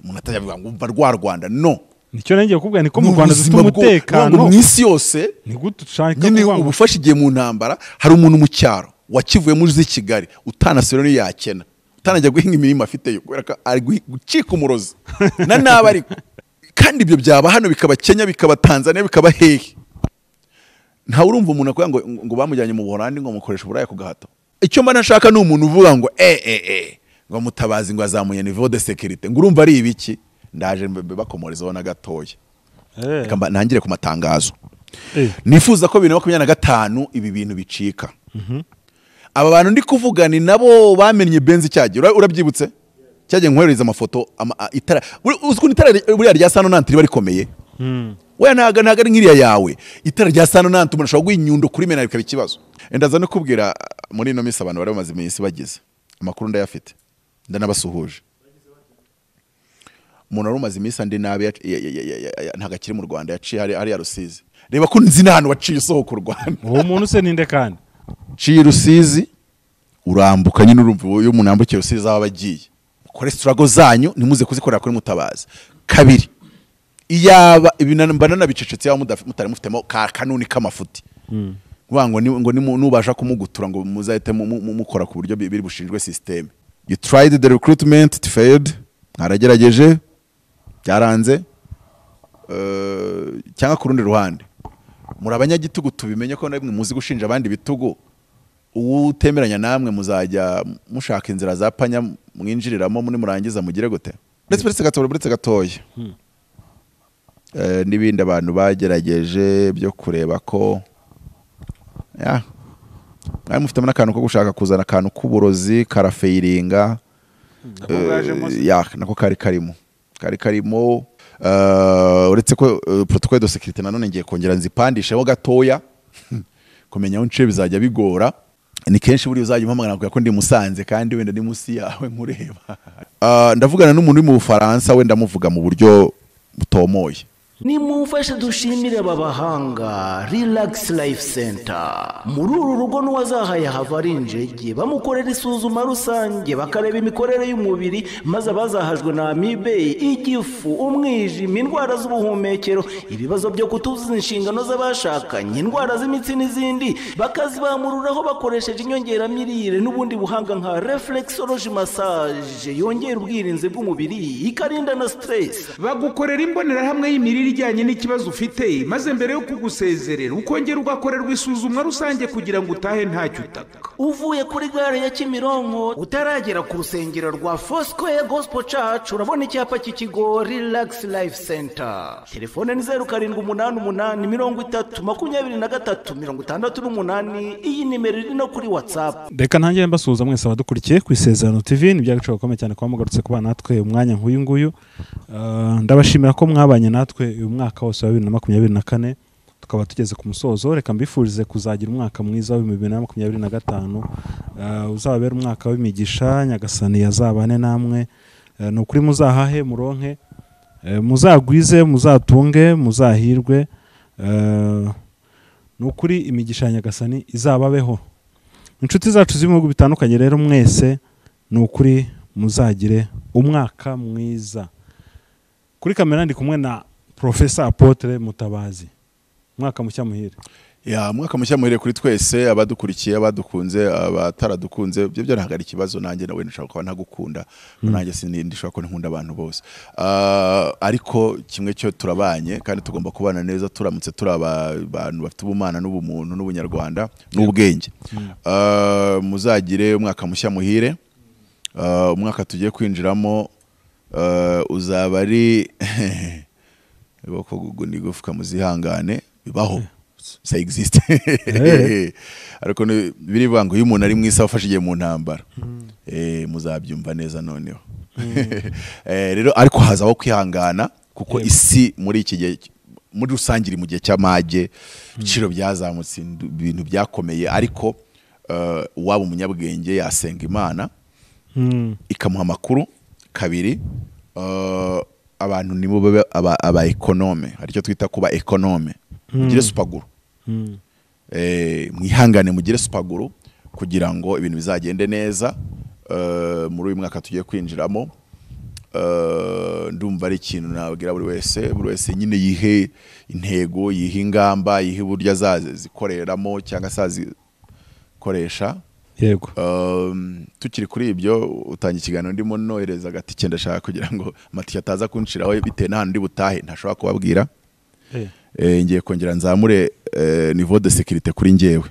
Umuntu atajya avuga ngo umva rwa Rwanda, no. Nicyo nangiye kukubwira, niko mu Rwanda dufite umutekano mu isi yose. Ni gute ushaka nyine ubufasha igihe mu ntambara hari umuntu mu cyaro wakivuye muri zi Kigali utanasubira niyo yakena, utanajya guhinga imirima afiteyo kubera ko ari gucika umurozi na nabi ariko. Kandi ibyo byaba hano, bikaba Kenya, bikaba Tanzania, bikaba hehe. Ntawe urumva umuntu akubwira ngo bamujyanye mu Buholandi ngo mukoresha uburaya ku gahato. Icyo mba nashaka ni umuntu uvuga ngo ngo Mutabazi ngo azamuye niveau de sécurité, ngo urumva ari ibiki. Ndaje bakomorezaho na gatoya. Reka ntangire ku matangazo. Nifuza ko 2025 ibi bintu bicika. Aba bantu ndi kuvuga ni nabo bamennye Benz cyagiye. Urabyibutse? Cyagiye nkwereza amafoto itara. Uzi ukuntu itara buriya rya Sano Nanti riba rikomeye? We ntago ari nk'iriya yawe. Itara rya Sano Nanti umuntu ashobora guha inyundo kuri mena bikaba ikibazo. Ndaza no kubwira muri ino minsi abantu bari bamaze iminsi bagize. Amakuru ndayafite. Ndanabasuhuje. Umuntu wari umaze iminsi andi nabi ntago akiri mu Rwanda, yaciye hariya Rusizi. Reba ko nzi n'ahantu waciye usohoka u Rwanda. Uwo muntu se ninde kandi? Ciye Rusizi urambuka nyine, urumva iyo umuntu yambukiye Rusizi aho abagiye. Mukore struggle zanyu ntimuze kuzikorera kuri Mutabazi. Kabiri, iyaba ibi mba nanabicecetse yaba mutari mufitemo ka kanuni k'amafuti. Kuvuga ngo nubasha kumugutura ngo muzahite mukora ku buryo biri bushinjwe system. You tried the recruitment, it failed. Mwaragerageje byaranze. Cyangwa ku rundi ruhande muri abanyagitugu, tubimenye ko namwe muzi gushinja abandi bitugu. Utemeranya namwe muzajya mushaka inzira za panya mwinjiriramo, muri murangiza mugire gute? Uretse gatoya n'ibindi abantu bagerageje byo kureba ko mwari mufitemo n'akantu ko gushaka kuzana akantu k'uburozi karafeiringa. Nako kari karimo uretse ko protocole de sécurité nanone ngiye kongera nzipandisheho gatoya kumenya aho nce bizajya bigora. Ni kenshi buri uzajya umpamagara ko ndi Musanze kandi wenda ndi munsi yawe nkureba. Ndavugana n'umuntu uri mu Bufaransa, wenda muvuga mu buryo butomoye. Nimumfashe dushimire aba bahanga Relax Life Center. Muri uru rugo n'uwazahaye hava ari injege, bamukorera isuzuma rusange, bakareba imikorere y'umubiri, maze abazahajwe na amibe, igifu, umwijima, indwara z'ubuhumekero, ibibazo byo kutuzuza inshingano z'abashakanye, indwara z'imitsi n'izindi, bakazibamururaho bakoresheje inyongeramirire n'ubundi buhanga nka reflexology massage yongera ubwirinzi bw'umubiri, ikarinda na stress. Bagukorera imbonerahamwe y'imirire ijyanye n'ikibazo ufite, maze mbere yo kugusezerera ukongera ugakorerwa isuzumwa rusange kugira ngo utahe ntacyo utaka. Uvuye kuri gare ya Kimironko utaragera ku rusengero rwa Foursquare Gospel Church, urabona icyapa cy'ikigo Relax Life Center. Telefone ni 0788 30 23 68. Iyi nimero iri no kuri WhatsApp. Reka ntangire mbasuhuza mwese abadukurikiye ku Isezerano TV. Ni by'agaciro gakomeye cyane kuba mugarutse kuba natwe umwanya nk'uyu nguyu. Ndabashimira ko mwabanye natwe uyu mwaka wose wa 2024 tukaba tugeze ku musozo. Reka mbifurize kuzagira umwaka mwiza wa 2025, uzabera umwaka w'imigisha. Nyagasani yazabane namwe. Ni ukuri muzahahe muronke, muzagwize, muzatunge, muzahirwe. Ni ukuri imigisha ya Nyagasani izababeho. Inshuti zacu z'ibihugu bitandukanye rero mwese ni ukuri muzagire umwaka mwiza. Kuri kamera ndi kumwe na Professor Apotre Mutabazi. Mwaka mushya muhire. Ya, mwaka mushya muhire kuri twese, abadukurikiye, abadukunze, abataradukunze, ibyo byo ntabwo ari ikibazo. Nanjye nawe nshaka kuba ntagukunda, nanjye sindi ko nkunda abantu bose. Ariko kimwe cyo turabanye kandi tugomba kubana neza, turamutse turi abantu bafite ubumana n'ubumuntu n'ubunyarwanda n'ubwenge. Muzagire umwaka mushya muhire. Umwaka tugiye kwinjiramo uzaba ari boko gufuka muzihangane bibaho, ça existe. Ariko birivuga ngo iyo umuntu ari mwisa afashe igihe mu ntambara, muzabyumva neza noneho. Rero ariko hazaho kwihangana kuko isi muri iki gihe muri rusange iri mu gihe cy'amage, ibiciro byazamutse, ibintu byakomeye. Ariko uwaba umunyabwenge yasenga Imana ikamuha amakuru. Kabiri, abantu nibo babe aba ekonome, aricyo twita kuba ekonome. Mugire supaguru, mwihangane, mugire supaguru kugira ngo ibintu bizagende neza muri uyu mwaka tugiye kwinjiramo. Ndumva ari ikintu nabwira buri wese nyine yihe intego, yihe ingamba, yihe uburyo azazikoreramo cyangwa se azikoresha. Yego. Tukiri kuri ibyo, utanga ikiganiro ndimo nohereza agatike, ndashaka kugira ngo amatike ataza kunshiraho bitewe n'ahantu ndi butahe ntashobora kubabwira. Ngiye kongera nzamure niveau de sécurité kuri njyewe,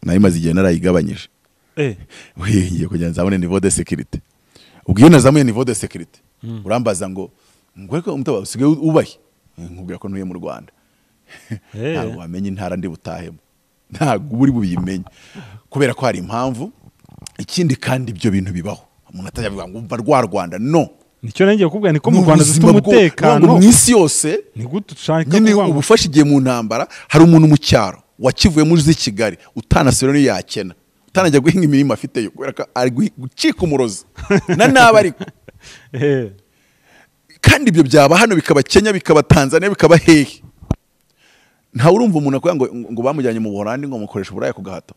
nari maze igihe narayigabanyije. Ngiye kongera nzamure niveau de sécurité. Ubwo iyo nazamuye niveau de sécurité, urambaza ngo ariko Mutabazi usigaye ubahe, nkubwira ko ntuye mu Rwanda. Ntabwo wamenya intara ndi butahemo, ntabwo uri bubimenye kubera ko hari impamvu. Ikindi kandi ibyo bintu bibaho, umuntu atajya avuga ngo umva rwa Rwanda, no nicyo ngiye kukubwira, niko mu Rwanda dufite umutekano mu isi yose. Ni gute ushaka nyine ubufasha igihe mu ntambara, hari umuntu mu cyaro wakivuyemo uzi Kigali utanasubira niyo yakena, utanajya guhinga imirima afiteyo kubera ko ari gucika umurozi na nabi ariko. Kandi ibyo byaba hano, bikaba Kenya, bikaba Tanzania, bikaba hehe. Ntawe urumva umuntu akubwira ngo bamujyanye mu Buholandi ngo mukoresha uburaya ku gahato.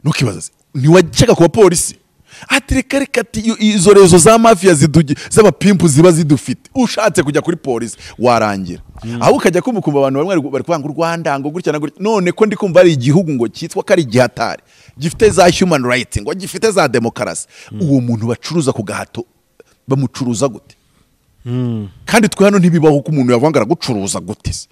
Ntukibaza se ntiwakeka ku bapolisi ati reka reka ati izo rezo za mafia z'abapimpu ziba zidufite, ushatse kujya kuri polisi warangira. Aho ukajya kumva abantu bamwe bari kuvuga ngo u Rwanda ngo gutya na gutya, none ko ndi kumva ari igihugu ngo cyitwa ko ari igihatari gifite za human rights, ngo gifite za demokarasi, uwo muntu bacuruza ku gahato bamucuruza gute? Kandi twe hano ntibibaho ko umuntu yavuga ngo aragucuruza gute se?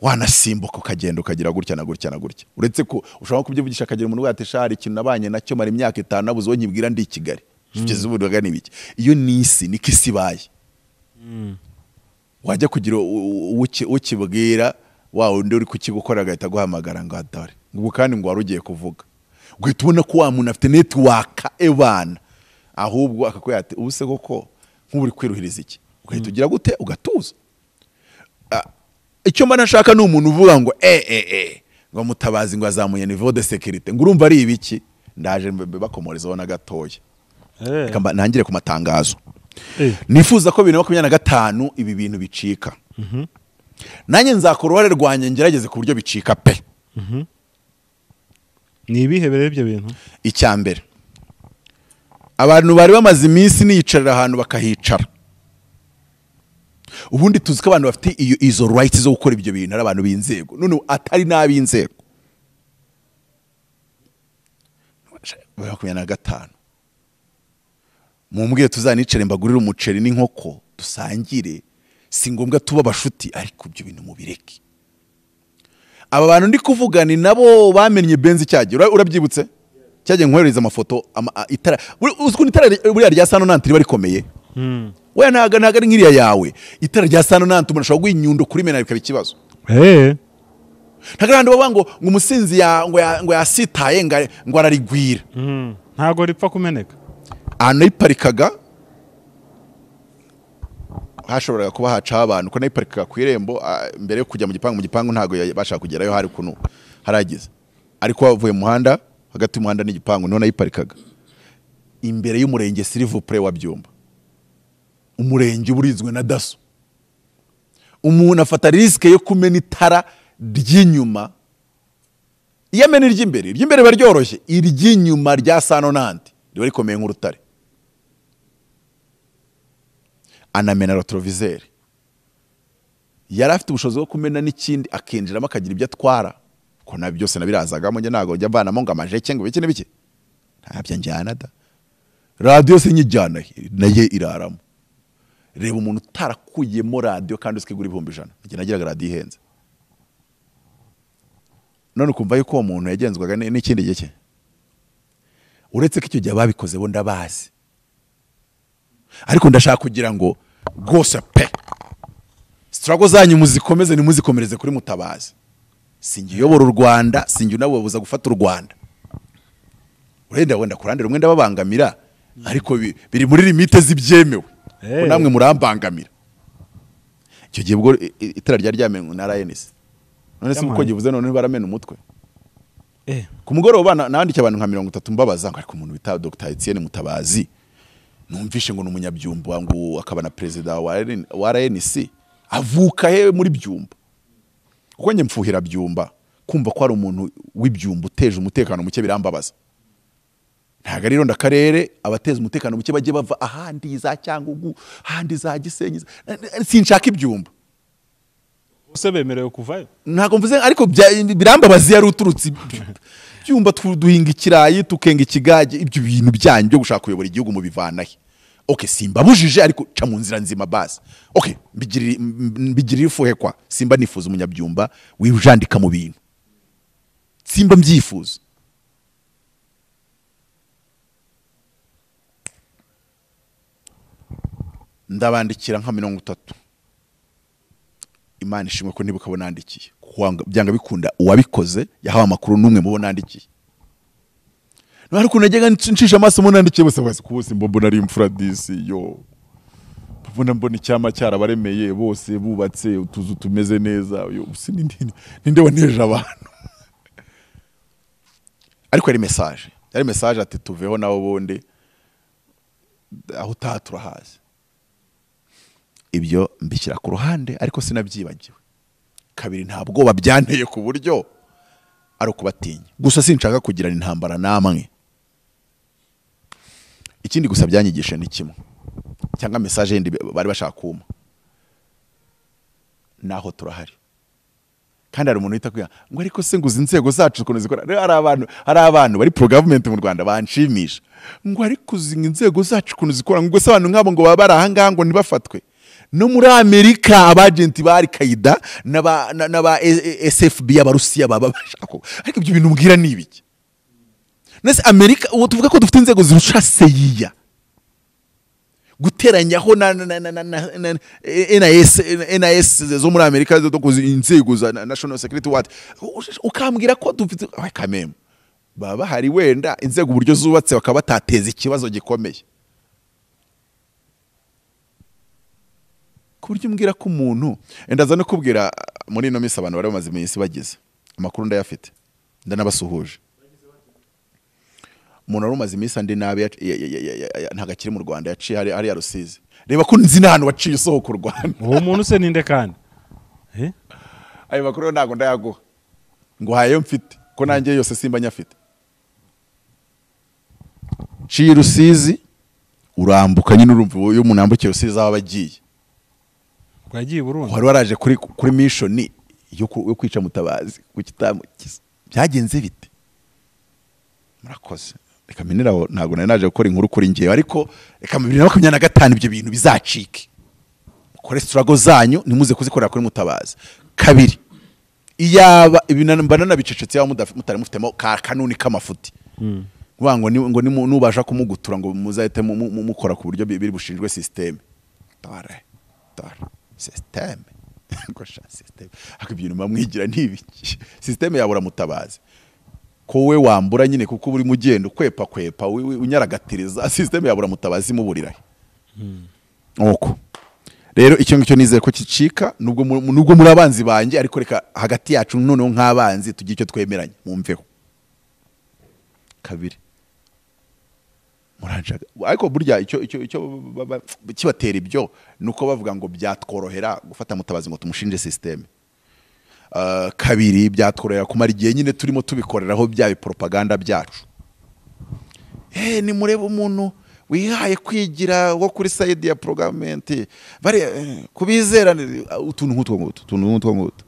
Wanasimbuka ukagenda ukagira gutya na gutya na gutya. Uretse ko ushobora kubyivugisha akagira umuntu wati shari ikintu nabanye nacyo mara imyaka 5 nabuze uwo nkibwira ndi i Kigali. Kugeza ubu ndaga nibiki. Iyo ni isi niko isi ibaye. Wajya kugira ukibwira wa undi uri kukigukora agahita aguhamagara ngo atare. Ngo kandi ngo wari ugiye kuvuga. Ugahita ubona ko wa muntu afite network ebana. Ahubwo akakubwira ati ubu se koko nk'uri kwiruhiriza iki? Ugahita ugira gute ugatuza. Icyo mba nashaka ni umuntu uvuga ngo ngo Mutabazi ngo azamuye niveau de sécurité, ngo urumva ari ibiki, ndaje bakomorezaho na gatoya. Reka ntangire ku matangazo. Nifuza ko 2025 ibi bintu bicika. Nanjye nzakora uruhare rwanjye ngerageze ku buryo bicika pe. Ni ibihe rero ibyo bintu? Icya mbere, abantu bari bamaze iminsi niyicarira ahantu bakahicara. Ubundi tuzi ko abantu bafite izo rights zo gukora ibyo bintu ari abantu b'inzego, none atari n'ab'inzego. 25 mumbwiye tuzanicare mbagurire umuceri n'inkoko dusangire, si ngombwa tuba abashuti, ariko ibyo bintu mubireke. Aba bantu ndi kuvuga ni nabo bamennye Benzi cyagiye, urabyibutse cyagiye nkohereza amafoto itara, uzi ko itara buriya rya sano nanti riba rikomeye. We ntago ari nk'iriya yawe, itara rya sano nanti umuntu ashobora guha inyundo kuri mena bikaba ikibazo. Ntago ari bavuga ngo umusinzi ngo yasitaye ngo ararigwira. Ntago ripfa kumeneka. Ahantu nayiparikaga hashoboraga kuba hacaho abantu, ko nayiparikaga ku irembo mbere yo kujya mu gipangu, mu gipangu ntago yabasha kugerayo, hari ukuntu harageze, ariko wavuye mu muhanda hagati y'umuhanda n'igipangu niho nayiparikaga, imbere y'umurenge Silivupure wa Byumba, umurenge uburizwe na daso. Umuntu afata risike yo kumena itara ry'inyuma, iyo amena iry'imbere, iry'imbere riba ryoroshye, iry'inyuma rya sano nanti riba rikomeye nk'urutare. Anamena retroviseur, yari afite ubushobozi bwo kumena n'ikindi akinjiramo akagira ibyo atwara, ko na byose nabirazagamo, njye ntago njya mvanamo ngo amajeke ngo bike n'ibike, ntabyo njyana da. Radiyo sinyijyana naye iraramo. Reba umuntu utarakuyemo radiyo kandi usikigura 100,000, njye nagiraga radiyo ihenze. None ukumva yuko uwo muntu yagenzwaga n'ikindi gihe cye, uretse ko icyo gihe ababikoze bo ndabazi, ariko ndashaka kugira ngo rwose pe struggle zanyu muzikomeze, nimuzikomereze kuri Mutabazi. Sinjye uyobora u Rwanda, sinjye unababuza gufata u Rwanda. Urenda wenda kurandira umwe ndababangamira, ariko biri muri limite zibyemewe, ko namwe murambangamira. Icyo gihe ubwo itara ryari ryamenwe na RNC, none se uko givuze none baramena umutwe. Ku mugoroba nandikiye abantu nka 30 mbabaza ngo ariko umuntu bita Dr. Etienne Mutabazi numvishe ngo ni umunyabyumba, ngo akaba na president wa RNC, avuka he muri Byumba? Kuko njye mfuhira Byumba, kumva ko ari umuntu w'ibyumba uteje umutekano muke birambabaza. Ntago ari ironda karere, abateza umutekano muke bajye bava ahandi za Cyangugu, ahandi za Gisenyi. Sinshaka ibyumba. Use bemerewe kuvayo? Ntago mvuze, ariko birambabaza yari uturutse byumba duhinga ikirayi tukenga ikigage, ibyo bintu byanyu byo gushaka kuyobora igihugu mu bivanahe. Okay, simbabujije ariko ca mu nzira nzima basi. Okay, mbigirira ifuhe kwa simba nifuza umunyabyumba wijandika mu bintu. Simba mbyifuza. Ndabandikira nka 30. Imana ishimwe ko nibuka bonandikiye. Byanga bikunda uwabikoze yahawe amakuru numwe mu bonandikiye. Nari kunajyaga ncisha amaso munandikiye bose bose kubose mbona ari imfura disi yo. Mbona mbona icyama cyarabaremeye bose bubatse utuzu tumeze neza yo ninde waneje abantu. Ariko yari message. Yari message ati tuveho nawo bundi aho utaha. Ibyo mbishyira ku ruhande ariko sinabyibagiwe. Kabiri ntabwo babyanteye ku buryo ari ukubatinya. Gusa sinshaka kugirana intambara namwe. Ikindi gusa byanyigishe ni kimwe. Cyangwa message yindi bari bashaka kuma. Naho turahari. Kandi hari umuntu wita kuya ngo ariko se nguzi inzego zacu ukuntu zikora. Rero hari abantu bari pro government mu Rwanda banshimisha. Ngo ariko uzi inzego zacu ukuntu zikora, ngo se abantu nkabo ngo baba bari aha ngaha ngo ntibafatwe. No muri Amerika abagenti bari Qaida n'aba SFB y'Abarusiya baba bashaka. Ariko ibyo bintu mbwira ni ibiki? Nese Amerika uwo tuvuga ko dufite inzego zirusha CIA. Guteranyaho na NIS zo muri Amerika zo inzego za National Security what ukambwira ko dufite kameme baba hari wenda inzego uburyo zubatse bakaba batateza ikibazo gikomeye. Kuburyo umbwira ko umuntu endaza no kubwira muri ino minsi abantu bari bamaze iminsi bagize amakuru ndayafite ndanabasuhuje. Umuntu wari umaze iminsi andi nabi ntago akiri mu Rwanda yaciye ari ya Rusizi. Reba ko nzi n'ahantu waciye usohoka u Rwanda. Uwo muntu se ninde kandi? Ayo makuru ntago ndayaguha. Ngo hayo mfite ko nanjye yose simba nyafite. Ciye Rusizi urambuka nyine urumva iyo umuntu yambukiye Rusizi aho abagiye. Wagiye Burundi. Wari waraje kuri mission yo kwica Mutabazi kukitamukiza. Byagenze bite? Murakoze. Reka minira ntago nari naje gukora inkuru kuri ngewe ariko reka 2025 ibyo bintu bizacike. Mukore struggle zanyu nimuze kuzikorera kuri Mutabazi. Kabiri, iyaba ibintu mbana nabicecetse yaba mutari mufitemo ka kanuni k'amafuti. Kuvuga ngo ngo nubasha kumugutura ngo muzahite mukora ku buryo biri bushinjwe system. Tore. System. Gosha system. Ariko ibintu bamwigira nibiki. System yabura Mutabazi. Ko we wambura nyine kuko buri mugendo kwepa kwepa unyaragatiriza system yabura Mutabazi muburira. Uko. Rero icyo ngicyo nizere ko kicika nubwo muri abanzi banjye ariko reka hagati yacu noneho nk'abanzi tugiye icyo twemeranye mumveho. Kabiri. Muranjaga. Ariko burya icyo kibatera ibyo nuko bavuga ngo byatworohera gufata Mutabazi ngo tumushinje system. Kabiri byatworohera kumara igihe nyine turimo tubikoreraho bya propaganda byacu. Ni murebe umuntu wihaye kwigira wo kuri side ya programment bari kubizera utuntu nk'utwo ngutwo utuntu nk'utwo ngutwo.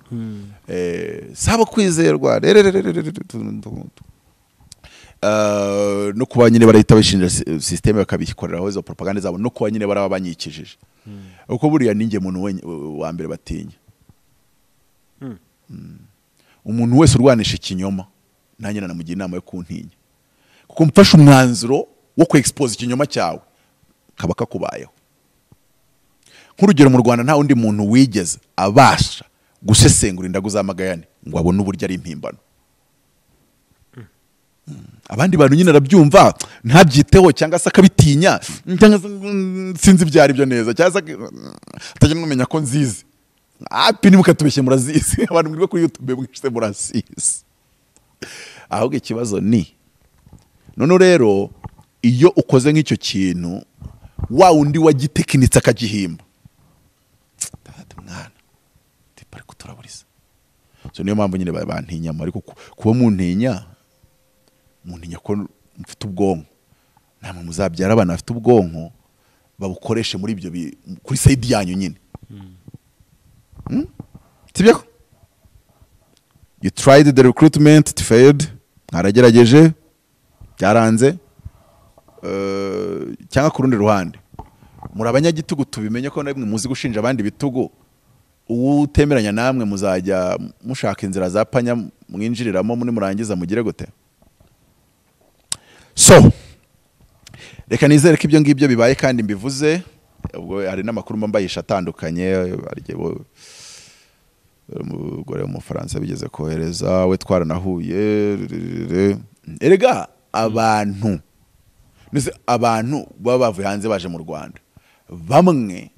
Saba kwizerwa utuntu nk'utwo. No kuba nyine barahita bashinja system bakabikoreraho izo propaganda zabo no kuba nyine baraba banyikijije. Uko buriya ninjye muntu wa mbere batinya. Umuntu wese urwanisha ikinyoma nanjye nanamugira inama yo kuntinya. Kuko mfashe umwanzuro wo ku expose ikinyoma cyawe kaba kakubayeho. Nk'urugero mu Rwanda nta undi muntu wigeze abasha gusesengura indagu z'amagayane ngo abone uburyo ari impimbano. Abandi bantu nyine arabyumva ntabyiteho cyangwa se akabitinya cyangwa sinzi byari byo neza cyangwa se atajya numenya ko nzizi. Api nimukatubeshye murazizi abantu mwirwa kuri YouTube mwishye murazizi. Ahubwo ikibazo ni none rero iyo ukoze nk'icyo kintu wa undi wagitekinitse akagihimba. Tata mwana tipari kuturaburiza. So niyo mpamvu nyine bantinya ariko kuba muntinya ko mfite ubwonko. Namwe muzabyara abana bafite ubwonko babukoreshe muri ibyo kuri side yanyu nyine. Sibyo? You tried the recruitment, it failed. Mwaragerageje byaranze. Cyangwa ku rundi ruhande muri abanyagitugu, tubimenye ko namwe muzi gushinja abandi bitugu. Utemeranya namwe muzajya mushaka inzira za panya mwinjiriramo, muri murangiza mugire gute? So reka nizere ko ibyo ngibyo bibaye kandi mbivuze. Ubwo hari n'amakuru mba mbayisha atandukanye, hari umugore w'umufaransa bigeze kohereza, we twaranahuye. Erega abantu abantu baba bavuye hanze baje mu Rwanda, bamwe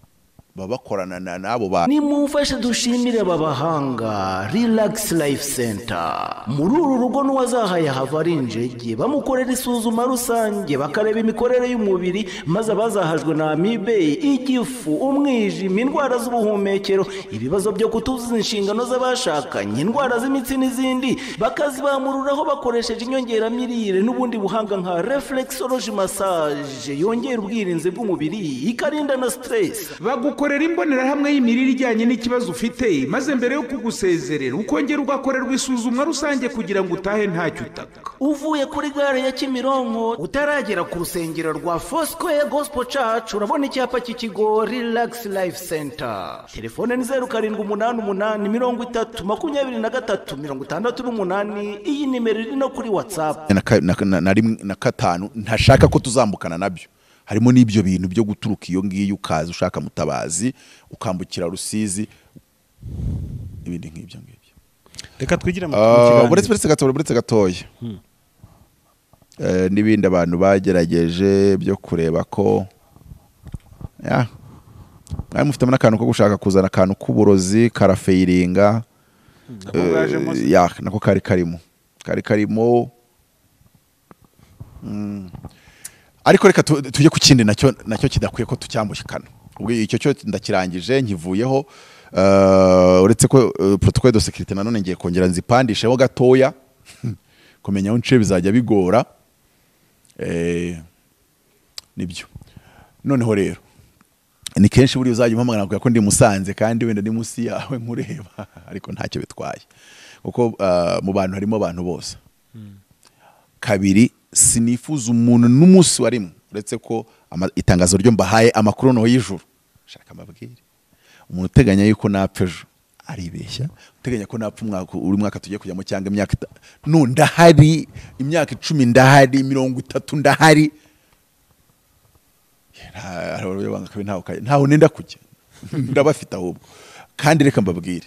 baba bakorana n'abo ba Nimumfashe dushimire aba bahanga Relax Life Center. Muri uru rugo n'uwazahaye hava ari injege, bamukorera isuzuma rusange, bakareba imikorere y'umubiri, maze abazahajwe na amibe, igifu, umwijima, indwara z'ubuhumekero, ibibazo byo kutuzuza inshingano z'abashakanye, indwara z'imitsi n'izindi, bakazibamururaho bakoresheje inyongeramirire n'ubundi buhanga nka reflexology massage yongera ubwirinzi bw'umubiri, ikarinda na stress. Bagukorera imbonerahamwe y'imirire ijyanye n'ikibazo ufite, maze mbere yo kugusezerera ukongera ugakorerwa isuzumwa rusange kugira ngo utahe ntacyo utaka. Uvuye kuri gare ya Kimironko utaragera ku rusengero rwa Foursquare Gospel Church, urabona icyapa cy'ikigo Relax Life Center. Telefone ni 0788 30 23 68. Iyi nimero iri no kuri WhatsApp. Na rimwe na gatanu ntashaka ko tuzambukana nabyo. Harimo n'ibyo bintu byo guturuka iyo ngiyo ukaza ushaka Mutabazi ukambukira Rusizi, ibindi nk'ibyo ngibyo. Reka twigire mu kiganiro. Buretse gatoya. N'ibindi abantu bagerageje byo kureba ko ya mwari mufitemo n'akantu ko gushaka kuzana akantu k'uburozi karafeiringa. Ya nako kari karimo. Ariko reka tujye ku kindi nacyo kidakwiye ko tucyambukana. Ubwo icyo cyo ndakirangije nkivuyeho, uretse ko protocole de sécurité nanone ngiye kongera nzipandisheho gatoya kumenya aho nce bizajya bigora. Nibyo. Noneho rero ni kenshi buri uzajya umpamagara ko ndi Musanze kandi wenda ndi munsi yawe nkureba, ariko ntacyo bitwaye kuko mu bantu harimo abantu bose. Kabiri, sinifuza umuntu n'umunsi warimwe, uretse ko itangazo ryo mbahaye amakuru no y'ijuru, shaka amabwire. Umuntu uteganya yuko napfa ejo aribeshya, uteganya ko napfa umwaka uri mwaka tugiye kujyamo cyangwa imyaka no ndahari, imyaka 10 ndahari, 30 ndahari. Ntaho nenda kujya, ndabafite ahubwo. Kandi reka mbabwire,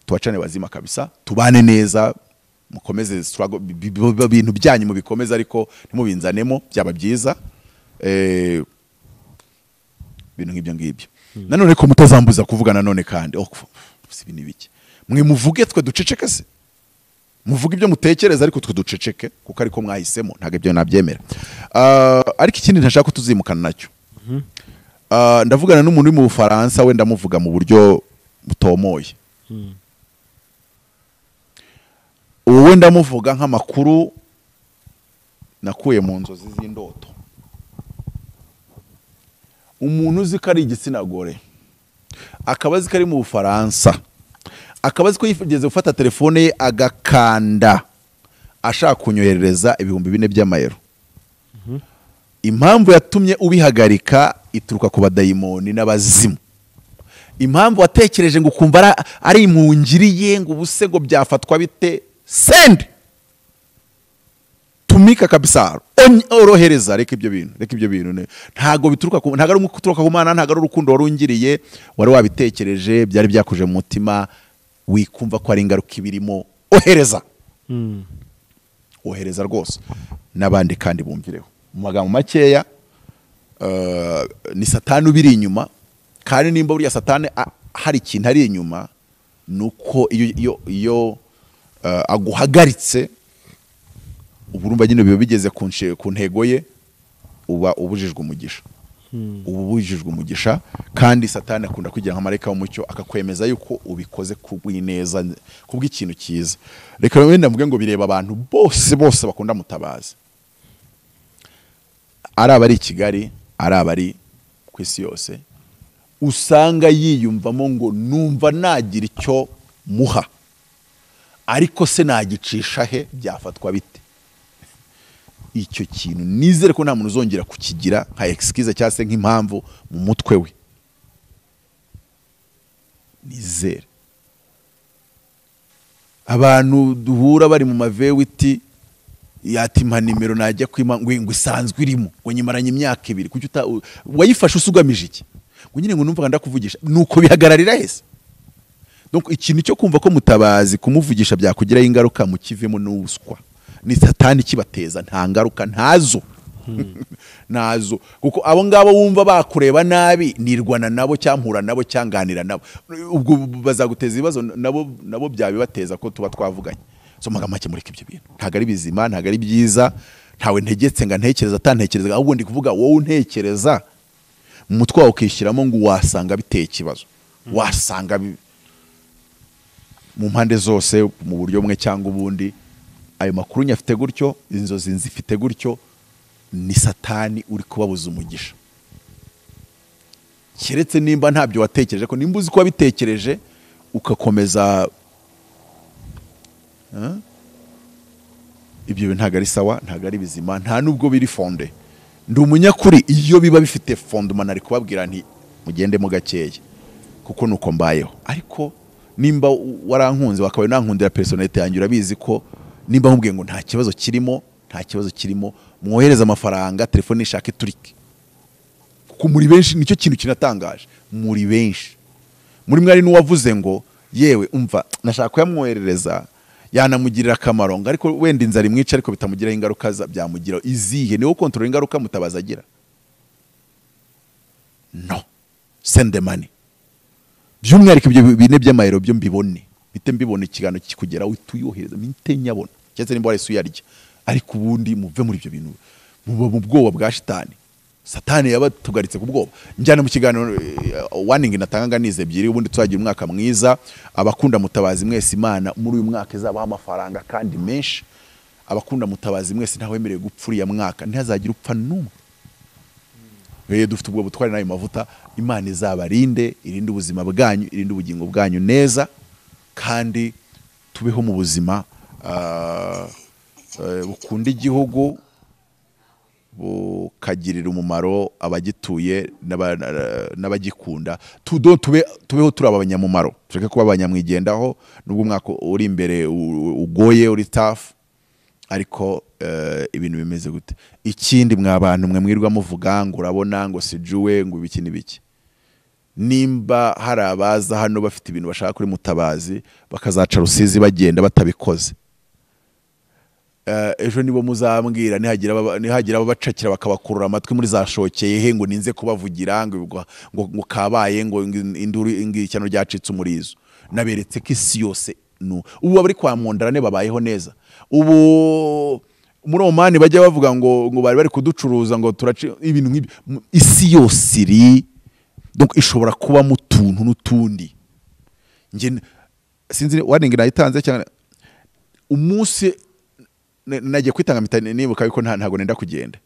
tubacane bazima kabisa, tubane neza, mukomeze struggle bintu byanyu mubikomeze, ariko ntimubinzanemo, byaba byiza. Bintu nk'ibyo ngibyo. Nanone ko mutazambuza kuvuga nanone kandi si ibintu bike. Mwe muvuge twe duceceke se? Muvuge ibyo mutekereza ariko twe duceceke kuko ariko mwahisemo, ntago ibyo nabyemera. Ariko ikindi ntashaka tuzimukana nacyo. Ndavugana n'umuntu uri mu Bufaransa, we ndamuvuga mu buryo butomoye. Uwo ndamuvuga nk'amakuru nakuye mu nzozi z'indoto. Umuntu uzi ko ari igitsina gore, akaba azi ko ari mu Bufaransa, akaba azi ko yigeze gufata telefone ye agakanda ashaka kunyoherereza 4000 by'amayero. Impamvu yatumye ubihagarika ituruka ku badayimoni n'abazimu. Impamvu watekereje ngo ukumva ari impungiriye ngo ubuse ngo byafatwa bite, send tumika kabisa, orohereza, reka ibyo bintu, reka ibyo bintu. Ntago bituruka ku, ntago ari umuturuka ku Mana, ntago ari urukundo warungiriye, wari wabitekereje, byari byakuje mu mutima, wikumva ko ari ingaruka ibirimo, ohereza. Ohereza rwose. N'abandi kandi bumvireho. Mu magambo makeya, ni Satani ubiri inyuma, kandi nimba buriya Satani hari ikintu ari inyuma, nuko iyo aguhagaritse uburumba nyine biba bigeze ku ntego ye, uba ubujijwe umugisha. Uba ubujijwe umugisha, kandi Satani akunda kugira nka marayika w'umucyo akakwemeza yuko ubikoze kubw'ineza, kubw'ikintu cyiza. Reka wenda mvuge ngo bireba abantu bose bose bakunda Mutabazi. Ari abari i Kigali, ari abari ku isi yose, usanga yiyumvamo ngo numva nagira icyo muha, ariko se nagicisha he, byafatwa bite? Icyo kintu nizere ko nta muntu uzongera kukigira nka excuse cyangwa se nk'impamvu mu mutwe we. Nizere abantu duhura bari mu mavewiti, yatima nimero najya kwima ngo isanzwe irimo, ngo nyimaranye imyaka 2, kuki wayifashe usugamije iki? Ngo nyine ngo numvaga ndakuvugisha, nuko bihagararira hese. Donc ikintu cyo kumva ko Mutabazi kumuvugisha byakugiraho ingaruka, mukivemo n'ubuswa. Ni satani kibateza, nta ngaruka ntazo. Nazo, kuko abo ngabo wumva bakureba nabi, nirwana nabo cyampura nabo cyanganira nabo, ubwo bazaguteza ibibazo nabo byabibateza ko tuba twavuganye. So magambo make, mureke ibyo bintu, ntago ari bizima, ntago ari byiza. Ntawe ntegetse nga ntekereza atantekereza, ahubwo ndi kuvuga wowe untekereza mu mutwe wawe ukishyiramo ngo wasanga biteye ikibazo, wasanga mu mpande zose mu buryo bumwe cyangwa ubundi. Ayo makuru nyafite gutyo, inzozi nzifite gutyo, ni satani uri kubabuza umugisha. Keretse nimba ntabyo watekereje, ko nimba uzi ko wabitekereje ukakomeza, ibyo bintu ntago ari sawa, ntago ari bizima, nta nubwo biri fonde. Ndi umunyakuri, iyo biba bifite fondement nari kubabwira nti mugendemo gakeya, kuko nuko mbayeho. Ariko nimba warankunze wakabaye nankundira personnalité yanjye, urabizi ko nimba nkubwiye ngo nta kibazo kirimo, nta kibazo kirimo, mwohereza amafaranga, telefone ishaka iturike. Kuko muri benshi nicyo kintu kinatangaje, muri benshi muri mwari n'uwavuze ngo yewe umva nashaka kuyamwoherereza yanamugirira akamaro, ngo ariko wenda inzara imwica ariko bitamugiraho ingaruka byamugira izihe? Niwo control ingaruka Mutabazi agira? No, send the money. By'umwihariko ibyo bine by'amayero byo mbibone, mpite mbibona ikiganiro kikugeraho utuyohereza, mpite nyabona, cyangwa se nimba warese uyarya. Ariko ubundi muve muri ibyo bintu, muba mu bwoba bwa shitani. Satani yabatugaritse ku bwoba. Njyana mu kiganiro warning natanga nize ebyiri, ubundi tuzagira umwaka mwiza. Abakunda Mutabazi mwese, Imana muri uyu mwaka izabaha amafaranga kandi menshi. Abakunda Mutabazi mwese, ntawemerewe gupfa uriya mwaka, ntihazagira upfa n'umwe. Dufite ubwo butwari n'ayo mavuta. Imana izabarinde, irinde ubuzima bwanyu, irinde ubugingo bwanyu neza, kandi tubeho mu buzima bukunda igihugu, bukagirira umumaro abagituye n'abagikunda. Tubeho turi abanyamumaro, tureke kuba abanyamwigendaho. Nubwo umwaka uri imbere ugoye, uri tough, ariko ibintu bimeze gute? Ikindi mwa bantu mwe mwirwa muvuga ngo urabona ngo sijuwe ngo ibiki n'ibiki, nimba hari abaza hano bafite ibintu bashaka kuri Mutabazi bakazaca Rusizi bagenda batabikoze, ejo nibo muzambwira nihagira ababacakira bakabakurura amatwi muri zashokeye he ngo ninze kubavugira ngo ngo kabaye ngo induru ishyano ryacitse umurizo. Naberetse ko isi yose ubu abari kwa Mondarane babayeho neza. Ubu muri Omani bajya bavuga ngo bari bari kuducuruza ngo turaci ibintu nk'ibi. Isi yose iri donc ishobora kuba mu tuntu n'utundi. Nge sinzi warning nayitanze cyane umunsi nagiye kwitanga mpita nibuka yuko ntago nenda kugenda,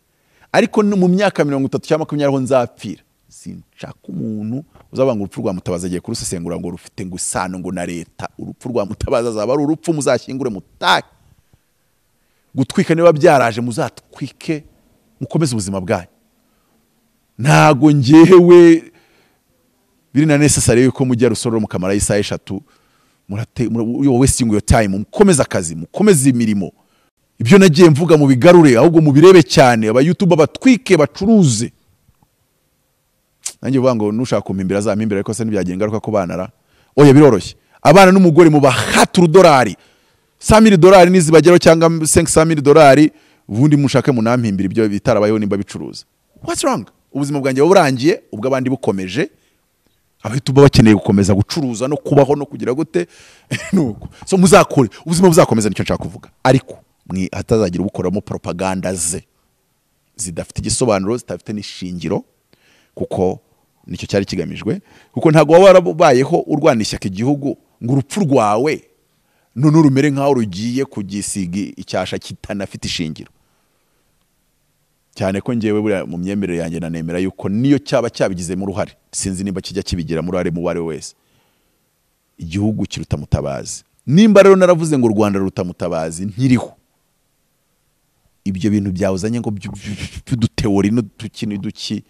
ariko mu myaka 30 cyangwa 20 aho nzapfira sinshaka umuntu uzabanga urupfu rwa Mutabazi agiye kurusesengura ngo rufite ngo isano ngo na leta. Urupfu rwa Mutabazi azaba ari urupfu muzashyingure mutake, gutwika niba byaraje muzatwike, mukomeze ubuzima bwanyu. Ntago ngewe biri na necessary yuko mujya Rusororo mukamara isaha 3, you wasting your time. Mukomeze akazi, mukomeze imirimo. Ibyo nagiye mvuga mu bigarure, ahubwo mubirebe cyane. Aba YouTube batwike bacuruze. Nanjye uvuga ngo nushaka kumpimbira azampimbira, ariko se ntibyagira ingaruka ku bana ra? Oya biroroshye. Abana n'umugore mubahata urudorari, $100,000 nizibageraho cyangwa $500,000, ubundi mushake munampimbira ibyo bitarabayeho nimba bicuruza. What's wrong? Ubuzima bwanjye burangiye, ubwo abandi bukomeje. Abahita bakeneye gukomeza gucuruza no kubaho no kugira gute nuko. So muzakore, ubuzima buzakomeza, nicyo nshaka kuvuga. Ariko mwi hatazagira ubukoramo propaganda ze zidafite igisobanuro, zidafite n'ishingiro, kuko nicyo cyari kigamijwe. Kuko ntago waba warabayeho urwana ishyaka igihugu ngo urupfu rwawe none rumere nkaho rugiye kugisiga icyasha kitanafite ishingiro. Cyane ko ngewe buriya mu myemerere yanjye nanemera yuko niyo cyaba cyabigizemo uruhare, sinzi nimba kijya kibigiramo uruhare mu uwo ari we wese, igihugu kiruta Mutabazi. Nimba rero naravuze ngo u Rwanda ruruta Mutabazi nkiriho, ibyo bintu byawuzanye ngo by'uduteori n'uduki n'uduki,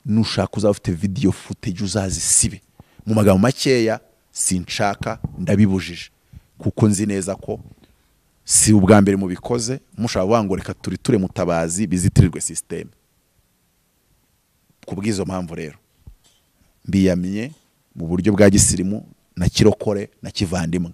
nushaka uzaba ufite video footage uzazisibe. Mu magambo makeya, sinshaka, ndabibujije, kuko nzi neza ko si ubwa mbere mubikoze. Mushobora kuvuga ngo reka turiture Mutabazi bizitirirwe système. Ku bw'izo mpamvu rero mbiyamye mu buryo bwa gisirimu na kirokore na kivandimwe.